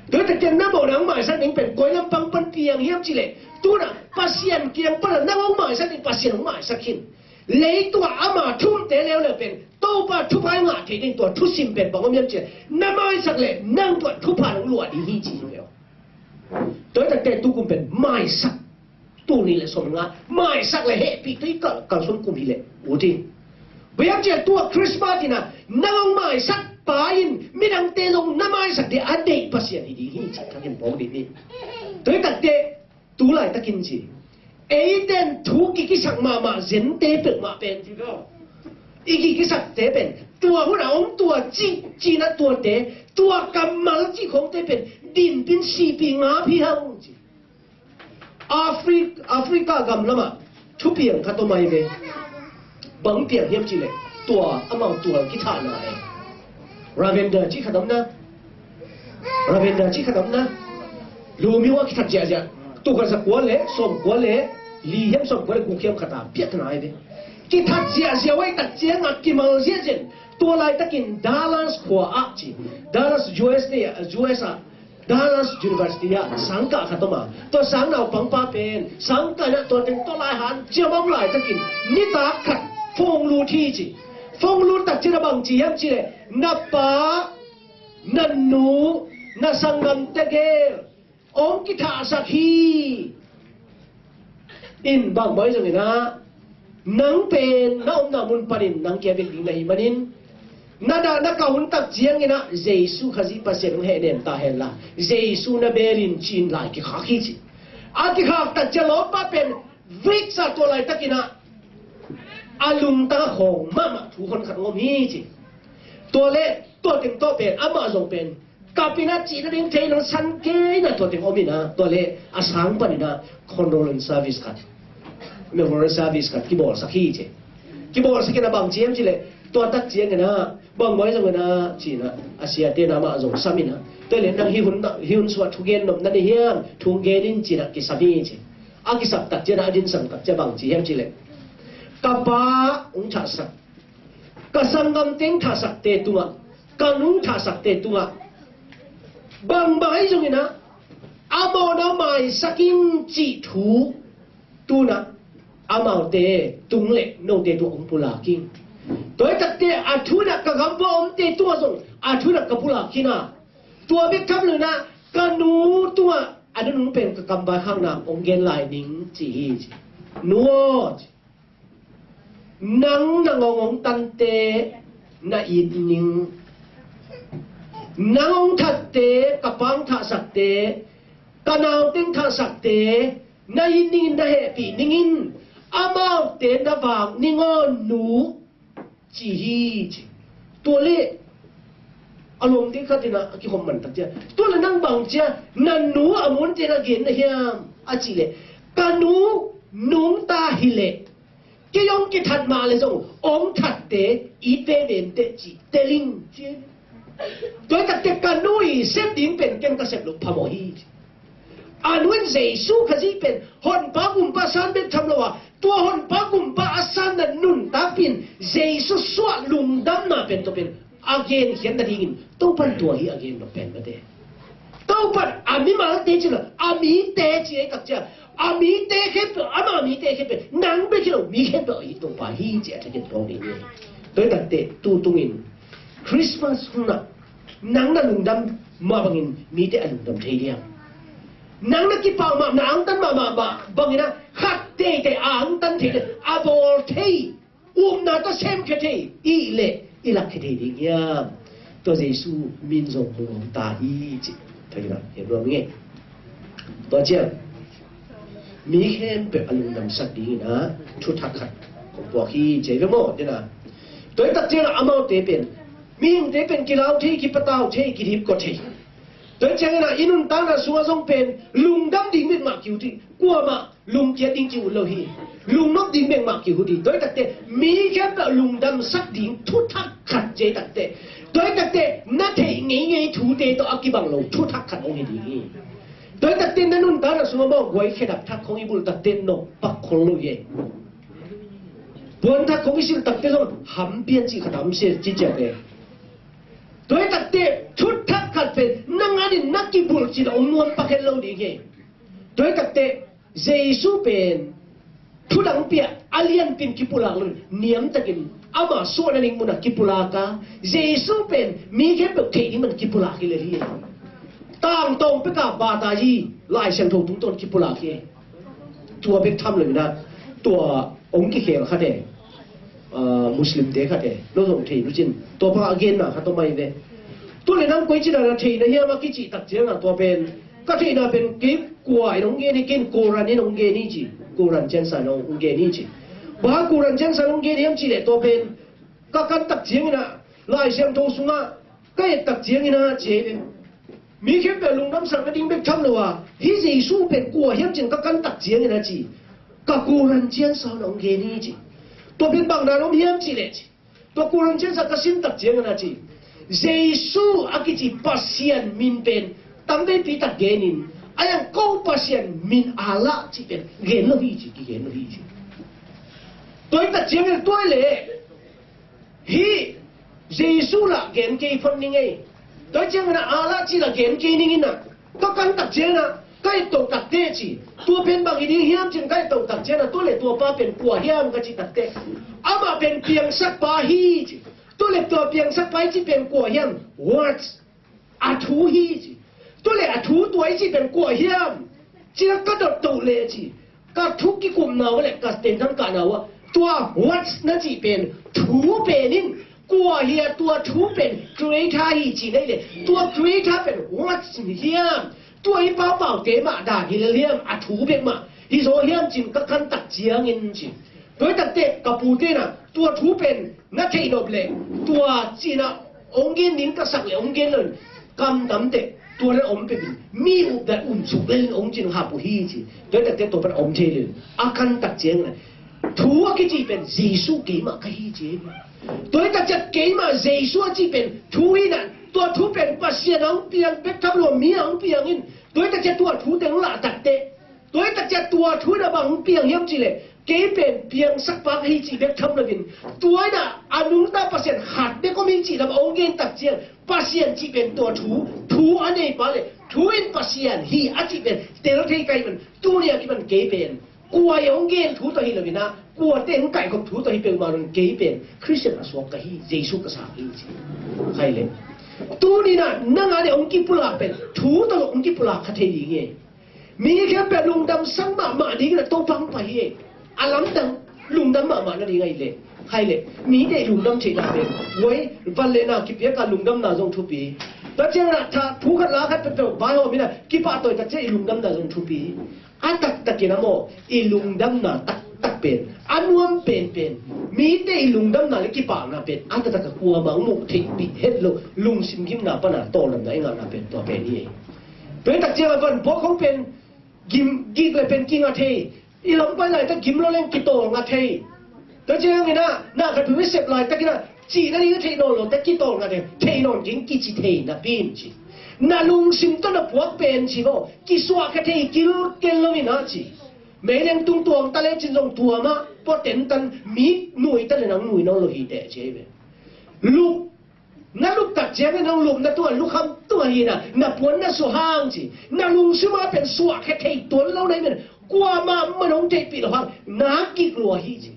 Tua hi takte na mawhna hong maisak ding pen koi lampang pan piang hiam cih leh, tu-in ah Pasian kiang pan ah nang hong maisak ding Pasian hong maisak khin. Leitung ah ama thumte leuleu pen Topa thupha i ngah thei ding tua thusim pen bang om hiam cih leh, na maisak leh nang tua thupha hong luah ding hi ci hi ve aw. Tua hi takte tukum pen maisak. Tul nih le sawmnga maisak le hehpih tui kal, kalsuan kum hi le ut hi. Bang hiam cih leh tua Christmas in ah nang hong maisak pa in midangte zong na maisak ding a deih Pasian hi ding hi ci-in ka gen phawk ding hi. Tua hi takte tu laitakin ci, eiten thu kikisak mahmah zente peuhmah pen i kikisakte pen tua hun a om tua ci, ci-in ah tuate, tua kammal cih khawngte pen dinpin sihpih ngap hi hang ci. Afri-, Africa gam lamah thupiang khat om ahi ve. Bang piang hiam cih leh tua amau tua kithahna e. Ravenda cih khat om na. Ravenda cih khat om na. Lumio a kithat ziahziah. Tul khat za kua le sawm kua le li hiam sawm kua le guk hiam khat a piakna ahi ve. Kithat ziahziah uh ahih tak ciangah kimal ziahziah. Tua laitakin Dallas khua ah ci. Dallas U S te, U S ah Dallas University ah sangkah khat om a, tua sang naupangpa pen sangkah in ah tua teng tawh lai hanciam a om laitakin nitak khat phone lut hi ci. Phone lut tak ciangin ah bang ci hiam cih leh, na pa, na nu, na sanggamte gel hong kithahsak hi. In bang bang hi zongin ah, nang pen na omna mun panin nang kia bek ding na hih manin, na dahna ka hun tak ciangin ah Jesu Khazih Pasian hong hehnem ta hen la, Jesu na bel in ci-in lai kikhak hi ci. A kikhak tak ciang lawmpa pen veksa tua laitakin ah a lungtang a khawng mahmah thu honkhat hong om hi ci. Tua leh tua teng tawh pen amah zong pen kap in ah cih nading thei lo san kei in ah tua teng om in ah, tua leh a sang panin ah condolence service khat, memorial service khat kibawlsak hi ci. Kibawlsak in ah bang ci hiam cih leh, tua tak ciangin ah bang bang hi zongin ah ci-in ah a siate in ah amah zong sam in ah, tua leh nang hih hun, hih hun sungah thugen nop na nei hiam, thu gen in ci-in ah kisam hi ci. A kisam tak ciangin ah a dinsang tak ciang bang ci hiam cih leh, ka pa hong thahsak, ka sanggamte hong thahsakte tungah, ka nu hong thahsakte tungah bang bang hi zongin ah a mawhna maisak ing cih thu tu-in ah amaute tung leh note tungah hong pulak ing. Tua hi takte a thu-in ah ka gambup a omte tungah zong a thu-in ah ka pulak khin a, tua bek tham lo-in ah ka nu tungah a nunung pen ka kam vaikhakna hong gen lai ning ci hi ci. Nu aw ci, nang na ngong hong tante na it ning, nang hong thatte, ka pa hong thahsakte, ka naute hong thahsakte na it ningin na hehpih ningin amaute na vak ning aw nu ci hi ci. Tua leh a lawmte khat in ah a kikhop man tak ciang, tua leh nang bang ci-a na nu a muante na gen na hiam a cih leh, ka nu nungta hi leh kei hong kithat mah leh zong hong thatte it veve inteh ci tel ing ci. Tua hi takte ka nu i sep ding pen ken ka sep loh phamawh hi ci. A nu in Jesu Khazih pen Honpa Gumpa a san bek tham lo a, tua Honpa Gumpa a sanna nuntakpih in Jesu suah lungdamna pen tua pen a genkhiat nadingin Topa'n tua hi a gen nop pen mate. Topa'n a mimalte ci lo, a mite ci ei tak ciang, a mite khempeuh, ama mite khempeuh, nang bek hi lo, mi khempeuh a it Topa hi ci a thakin pawng ding hi. Tua hi takte tu tungin Christmas hun ah nang na lungdam mah bangin mite a lungdam thei diam? Nang na kipak mah, na angtan mahmah mah bangin ah khat teitei a angtan thei diam? A bawl thei, upna tawh semkhia thei i hih leh i lakkhia thei ding hiam? Tua Jesu min zong mu hong ta hi ci. Thei na, hiam nuam nge? Tua ciang mi khempeuh a lungdamsak dingin ah thuthak khat kong puak hi ci ei ve maw, dena. Tua hi tak ciangin ah amaute pen, mihingte pen kilau thei, kipatau thei, kidip kua thei. Tua hi ciangin ah i nuntakna sungah zong pen lungdam ding mit mah kiu thei. Kuamah Lungkiat ding ki-ut lo hi. Lungnop ding bek mah ki-ut hi. Tua hi takteh mi khempeuh lungdamsak ding thuthak khat ci hi takteh, tua hi takteh na theih ngeingei thute tawh a kibang lo thuthak khat hong hi ding hi. Tua hi takteh na nuntakna sungah maw, guai khedap thak hong i bulh takteh nop pak khol lo hi. Puan thak hong i silh takteh zong hampian cih khat a om sia ci ciat e. Tua hi takteh thuthak khat pen nang adingin na kibulh cih a om nuam pak het lo ding hi. Tua hi takteh Jesu pen thu dang pia a lianpi-in kipulak lo, niamtakin ama suahna ding munah kipulak a, Jesu pen mi khempeuh theih ding man kipulak hi lel hi. Tangtawng peka bata hi, Lai Siangtho tungtawn kipulak hi. Tua bek tham lo inah, tua hong kikhel khat e. Ah, Muslim te khat e, no zong thei nu cin. Tua pa a genna khat om mai ve. Tu le nang koi cina na theihna hiam a kicih tak ciangah tua pen, ka theihna pen kei kua in hong gen hi, kei in Koran in hong gen hi ci. Koran ciansa in hong gen hi ci. Bang Koran ciansa in hong gen hiam cih leh tua pen ka kan tak ciangin ah, Lai Siangtho sungah ka et tak ciangin ah ci hi ve. Mi khempeuh lungdamsak nading bek tham lo a, hih Jesu pen kua hiam cin ka kan tak ciangin ah ci. Ka Koran ciansa in hong gen hi ci. Tua pen bang na om hiam cih leh ci. Tua Koran ciansa ka sim tak ciangin ah ci, Jesu a kici Pasian min pen tamveipi tak genin, a yang ko Pasian min Allah cih pen gen lo hi ci, kigen lo hi ci. Tua hi tak ciangin tua hi leh hih Jesu lah gen kei phot ning ei. Tua ciangin ah Allah cih lah gen kei ning inah, ka kan tak ciangin ah ka et to takteh ci. Tua pen bang hi ding hiam cin ka et to tak ciangin ah, tua le tua pa pen kua hiam ka cih takteh, amah pen piangsak pa hi ci. Tua le tua piangsak pa hi cih pen kua hiam? Words. A thu hi ci. Tua le a thu tua hi cih pen kua hiam? Ci-a ka dot to le ci. Ka thu kikumna uh le ka tentan kahna uh ah, tua words na cih pen, thu pen in, kua hi a tua thu pen creator hi ci nei le, tua creator pen words hiam? Tua i paupau te mah dan hi lel hiam, a thu bek mah hi zaw hiam cin ka kan tak ciangin ci. Tua hi takteh ka pute na tua thu pen na theih nop leh tua cina hong gen ding ka sak leh hong gen lo in, kam tamteh tua le om pepin mi updan um suk lel in hong cin hap uh hi ci. Tua hi takteh tua pan om thei lel a kan tak ciangin thu a kicih pen Jesu keimah ka hi ci. Tua hi tak ciang keimah Jesu a cih pen thu hi nan, tua thu pen Pasian hong piang bek tham lo, mi hong piang in. Tua hi tak ciang tua thu teng lah takteh, tua hi tak ciang tua thu in a bang hong piang hiam cih leh, kei pen piangsak pa ka hi cih bek tham lo in, tua in a a nungta Pasian khat bek om hi cih lam hong gen tak ciang, Pasian cih pen tua thu, thu a nei pa le thu in Pasian hi a cih pen tel thei ka hih man, tuni a kipan kei pen kua i hong gen thu tawh hi lo inah, kua te hong kaihkhop thu tawh hi peuhmah lo in, kei pen Khristian a suak ka hi, Jesu ka sak hi ci. Khai le, tuni inah nang a ding hong kipulak pen thu tawh lo hong kipulak kha thei ding hi. Mi khempeuh lungdamsak mahmah ding inah Topa hong pai hi. A lamdang lungdam mahmah nading ahi le, khai le, mite i lungdam theihna pen, huai, van le na kipiak a lungdamna zong thupi. Tua ciangin ah thu khat la khat peuhpeuh vaihawm inah kipahtawi tak ciang i lungdamna zong thupi. A taktakin a maw, i lungdamna taktak pen, a nuam penpen, mite i lungdamna le kipakna pen a taktak a kuamah hong muh theihpih het loh lungsim gimna pana tawldamna i ngahna pen tua pen hi. Tua hi tak ciang a van puak khong pen gim, gik le pen kinga thei. I lam pai laitak gim lo leng kitawlnga thei. Tua ciangin ah na khat peuh i sep laitakin ah cihna ding a theih nawn lote kitawlnga thei, thei nawn keng kici thei napi in ci. Na lungsim tawh na puak pen ci maw, kisuahkhia thei kilkel lo in ah ci. Meileng tung tuam ta le cin zong tuam ah pua tentan mi nui ta le nang nui nawn lo hi teh ci ei ve. Luk Na luk tak ciangin nang lupna tua lukham tua hi na, na puan na suah hang ci. Na lungsim a pen suahkhia thei tuan lo na hi men, kuamah man hong theihpih lo hang na kik lua hi ci.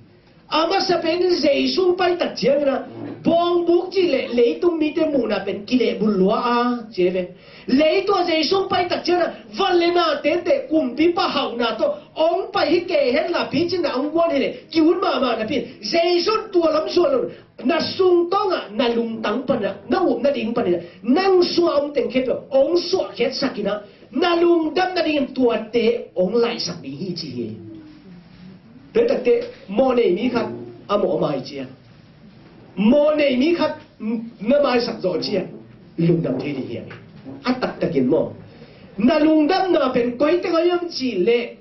A masa pen in Jesu hong pai tak ciangin a bawngbuk cih leh leitung mite muhna pen kilehbulh lua a ci ve. Leitung a Jesu hong pai tak ciangin a van le na tente kumpipa hauhna tawh hong pai hi kei hen la picin na hong guan hi leh ki-ut mahmah napi in Jesu in tua lam suah lo. Na sungtawngah na lungtang panah na up nading panin nang sungah om teng khempeuh hong suahkhiatsak inah na lungdam nadingin tuate hong laihsak ding hi ci hi. Tua takte mawhnei mi khat a mawh a mai ciang, mawhnei mi khat na maisak zawh ciang lungdam thei ding hi. A taktakin maw, na lungdamna pen koi teng a hiam cih leh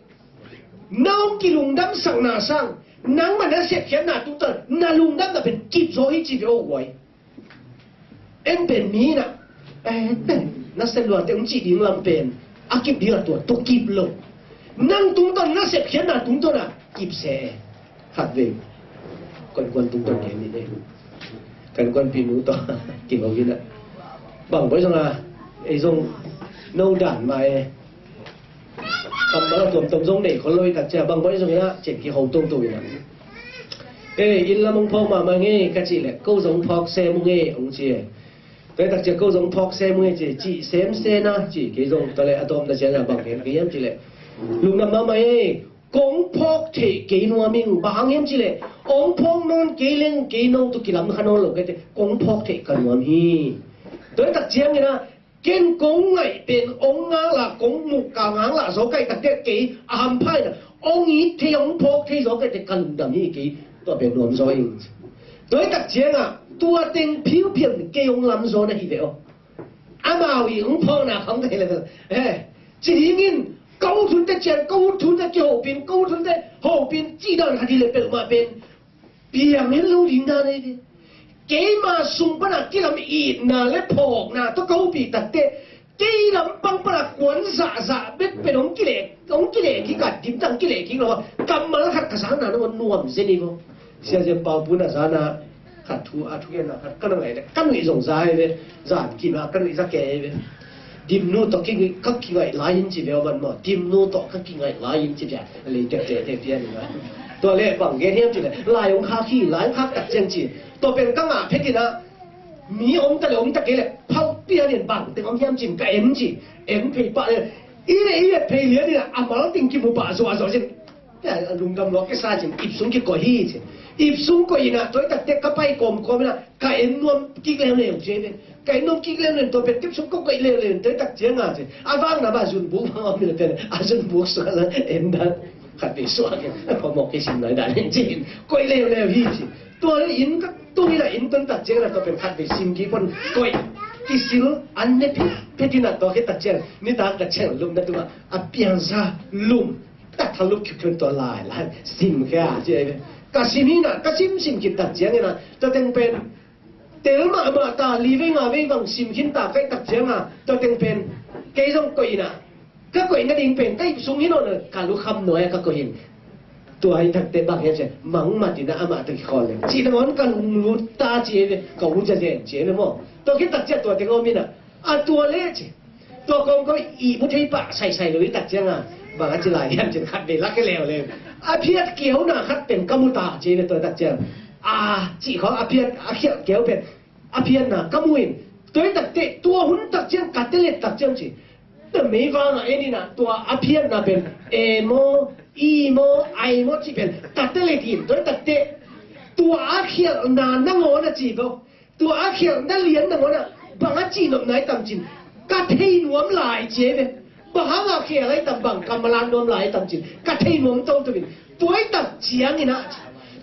Na hong kilungdamsakna sang, nangmah na sepkhiatna tungtawn na lungdamna pen kip zaw hi ci ve aw guai. En pen mi in ah, eh, na sep luate hong cih ding lam pen a kip ding a tua, tua kip lo. Nang tungtawn na sepkhiatna tungtawn ah kip se. Khat vei. Kuankuan tungtawn gen ni ne. Kan kuanpih nu tawh kiho in ah. Bang bawi zong a, ei zong no dan mah e. Kammal a tuamtuam zong nei khol lo i tak ciang bang bawi zong in ah cen kiho toto in ah. Ei, inn lam hong phawk mahmah ngei ka cih leh ko zong phawk sem uh ngei hong ci e. Tua i tak ciang ko zong phawk sem uh ngei ci, cih sem se na ci, kei zong tua leh a tawpna ciang a bang gen ka hiam cih leh, lungdam mahmah ei, kong phawk theih kei nuam ing, bang hang hiam cih leh hong phawk nawn kei leng kei no tawh kilam kha nawn lo kei te, kong phawk theih ka nuam hi. Tua i tak ciang in ah, ken kong ngaih pen hong ngaklah, kong muh ka ngaklah zaw ka hih tak teh kei a hampha in ah, hong it thei, hong phawk thei zaw ka hih teh ka lungdam hi, kei tua pen nuam zaw ing. Tua i tak ciang ah tua teng phiuphiu kei hong lam zaw na hi ve aw. Amau i hong phawkna khawng thei le, eh, ci ding in, ko thunte cian, ko thunte kihopin, ko thunte hopin, ci dan khat hi le peuhmah pen piang hen lo ding dan ei ve. Keima sung pana kilam itna le phawkna tawh ka upih tak teh, kei lampang pana kuan zahzah bek pen hong kileh, hong kileh kik a, dimtang kileh kik lo a, kammal khat ka zangna nangawn nuam zen hi vo. Sia Zem Pau Pun a zana khat thu, a thugenna khat ka na ngaih le, ka nuih zong za ei ve. Zan kina ka nuih za kei ei ve. Dimnu tawh ki, ka kingaih lai in ci ve aw man maw. Dimnu tawh ka kingaih lai in ci ve a, lei tek tek tek pian in a. Tua leh bang gen hiam cih leh, lai hong khak hi, lai hong khak tak ciang ci. Tua pen ka ngah phet in a, mi om ta leh om ta kei leh phauh pian in, bang teng om hiam cin ka en ci. En phei pah leh, i leh i leh phei lian in a, a mal teng kimu pah zuahzuah cin. Lungdam lua kisa cin, ip sung kikoih hi ci. Ip sung koih in a, tua i tak teh ka pai kawmkawm in a, ka en nuam kik leuleu ci ei ve. Ka en nuam kik leuleu, tua pen ip sung ka koih leuleu, tua i tak ciang a ci. A vang na ba zunbuk bang om in a pen, a zunbuk suak la en dan. Khat vei suak in, a phamawh kei sim lai dan in ci. Koih leuleu hi ci. Tua leh inn ka tung in a, inn tun tak ciang in a, tua pen khat vei sim kik pon koih. Kisil an ne phet phet in a, tua khit tak ciang, nitak tak ciang lum na tung a, a piangsa lum. Tak thalup khiukhiun tua lai lai sim khia ci ei ve. Ka sim hi na, ka sim sim khin tak ciang in a, tua teng pen tel mahmah ta, li vei nga vei bang sim khin ta ka hih tak ciang a, tua teng pen kei zong koih in a, ka koih nading pen ka ip sung hi nawn lo, ka lukham nuai a ka koih in. Tua hih tak teh bang hiam cih leh, mangmat in a amah tawh kikhawl leng cih nangawn ka lunglut ta ci ei ve, ka ut zazen ci ei ve maw. Tua khit tak ciang tua teng om in a, a tua leh ci. Tua kawmkawm ihmu thei pah saisai lo i tak ciang a, bang a ci lai hiam cin khat vei lak hi leuleu. A phiat kiauna khat pen ka mu ta ci ei ve tua i tak ciang. A cih khawng a phiat, a khialh kiau pen a phiatna ka mu in. Tua i tak teh tua hun tak ciang ka telet tak ciang ci. Tua meivang a en in a, tua a phiatna pen e maw, i maw, ai maw cih pen ka telet in. Tua i tak teh tua a khialhna nangawn a ci baw. Tua a khialhna lian nangawn ah bang a cihnopna i tam cin, ka thei nuam lai ci ei ve. Bang hang a khial a i tam, bang kammal a nuam lai i tam cin, ka thei nuam toto in. Tua i tak ciangin ah,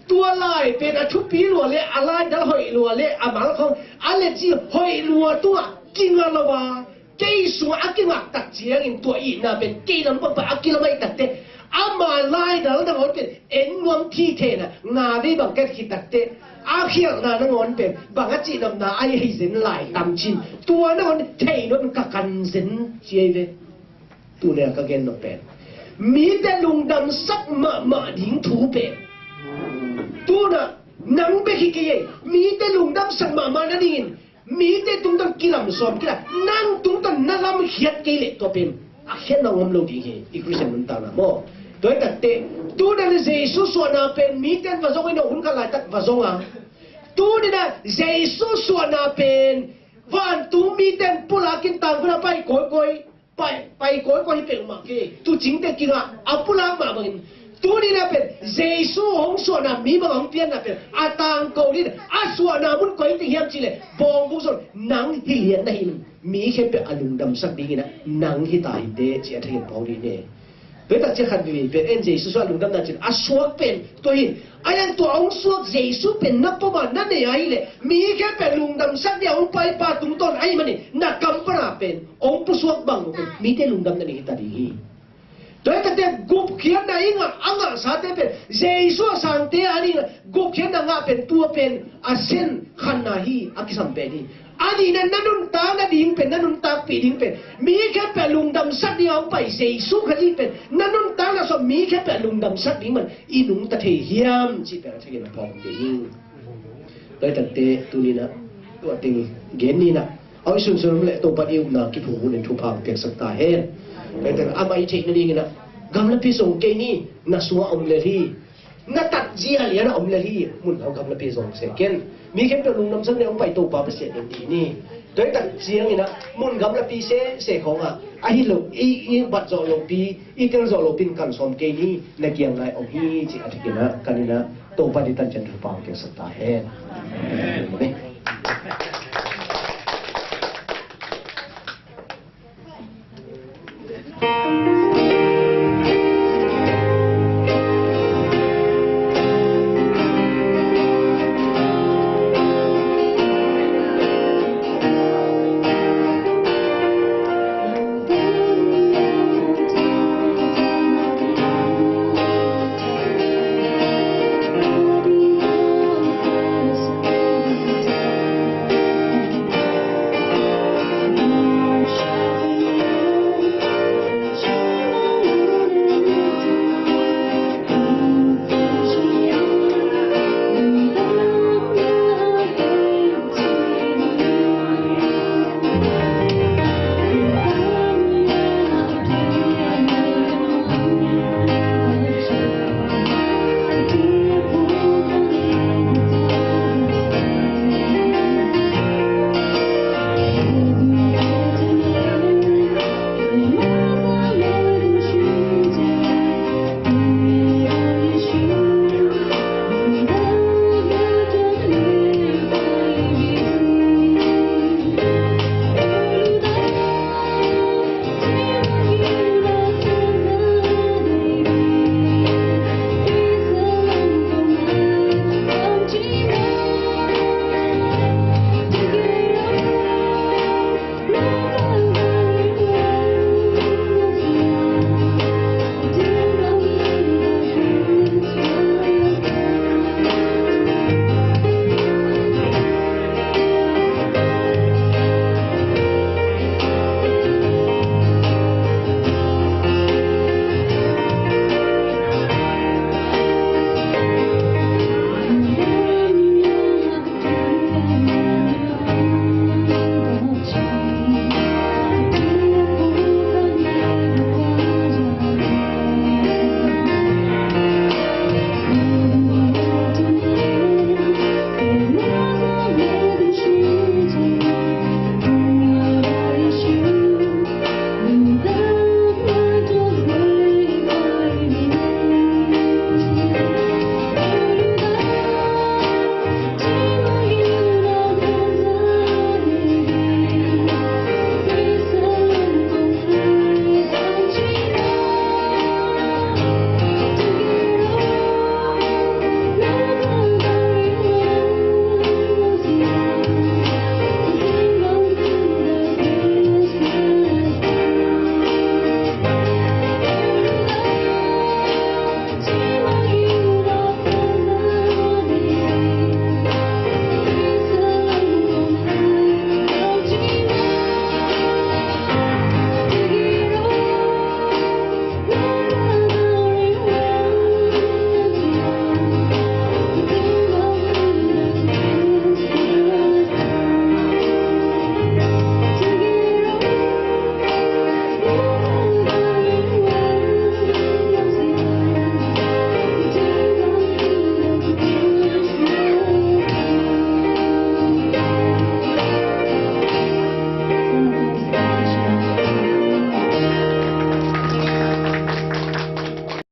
tua lai pen a thupi lua le, a laidal hoih lua le, a mal khawng a letci hoih lua tungah kinga lo a, kei sungah a kingak tak ciangin tua itna pen kei lampang pan a kilam ahih tak teh, ama laidal nangawn pen en nuam thei thei na, nga vei bang ket khit tak teh, a khialhna nangawn pen bang a cihnopna a hei zen lai tam cin, tua nangawn thei nuam ka kan zen ci ei ve. Tuni a ka gen nop pen mite lungdamsak mahmah ding thu pen, tuna nang bek hi kei ei, mite lungdamsak mahmah nadingin mite tungtawn kilam sawm kila, nang tungtawn na lamkhiat kei leh tua pen a khiatna om lo ding hi, i Khristian nuntakna maw. Tua hi tak teh, tuna le Jesu suahna pen mite in va zong in a, hun khat laitak va zong a. Tuni na Jesu suahna pen vantung mite in pulak in tangkona pai kawikawi, pai, pai kawikawi hi peuhmah kei. Tuucingte kingah a pulak mah bangin, tuni na pen Jesu hong suahna mi bang hong pianna pen a tangko ding, a suahna mun koi teng hiam cih leh, bawngbuk zong nang hi lian na hi, mi khempeuh a lungdamsak dingin ah nang hi ta hi teh ci a thei pau ding hi. Tua hi tak ciang khat vei pen en Jesu suah lungdamna cin a suak pen tua hi. A yang tua hong suak Jesu pen na pom a na nei a hi leh, mi khempeuh lungdamsak ding a hong paipa tungtawn ahih manin na kam pana pen hong pusuak bang lo pen mite lungdam na nei hi ta ding hi. Tua hi takte gupkhiatna i ngah a ngahsate pen Jesu a sangte a dingin gupkhiatna ngah pen tua pen a sen khanna hi, a kisam pen hi. A nihna na nuntakna ding pen, na nuntakpih ding pen mi khempeuh lungdamsak ding a hong pai Jesu Khazih pen na nuntakna sawm mi khempeuh lungdamsak ding man i nungta thei hiam cih pen a theih in a phawk ding hi. Tua hi takte tuni-in ah tua teng gen ni-in ah a hoih sunsun om leh Topa i upna kiphungphun in thupha hong piaksak ta hen. Tua hi takte amah i theih nadingin ah gamlapi zong kei ni, na sungah om lel hi. Na tat zia lian a om lel hi. Mun hong gamlapi zong se ken. Mi khempeuh lungdamsak ni hong pai Topa Pasian in dih ni. Tua hi tak ciangin ah mun gamlapi sese khawngah a hi lo i, i bat zawh lopi, i tel zawh lopi in kan sawm kei ni, na kiang nai om hi ci a theih in ah kan in ah Topa dih tan ciang thupha hong piaksak ta hen. Amen.